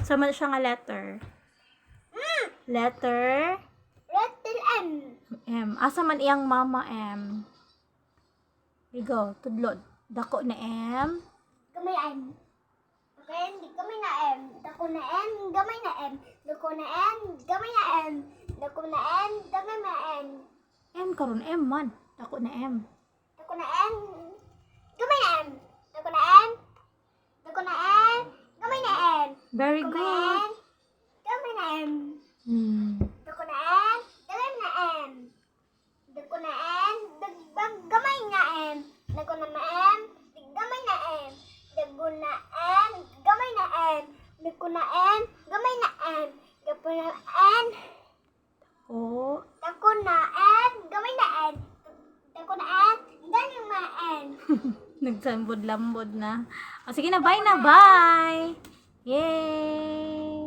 Sa man siya nga letter? Letter Letter M. M. Asa man iyang mama M? Go, tudlod. Dako na M. Gamay M. Okay, hindi gamay na M. Dako na M, gamay na M. Dako na M, gamay na M. Dako na M, gamay na M. M karon M man. Dako na M. Dako na M, gamay na M. Dako na M, dako na M, gamay na M. Very Dako na good. M, gamay na M. Dako na M, gamay na M. Dako na M, dagbag gamay na M. Dako na M, gamay na M. Dako na M, gamay na M. Dako na M, gamay na M. Dako na M, O. dako na M, gamay na M. Dako na M, gamay na M. Nagsambod-lambod na. O, sige na, bye na, bye! Yay!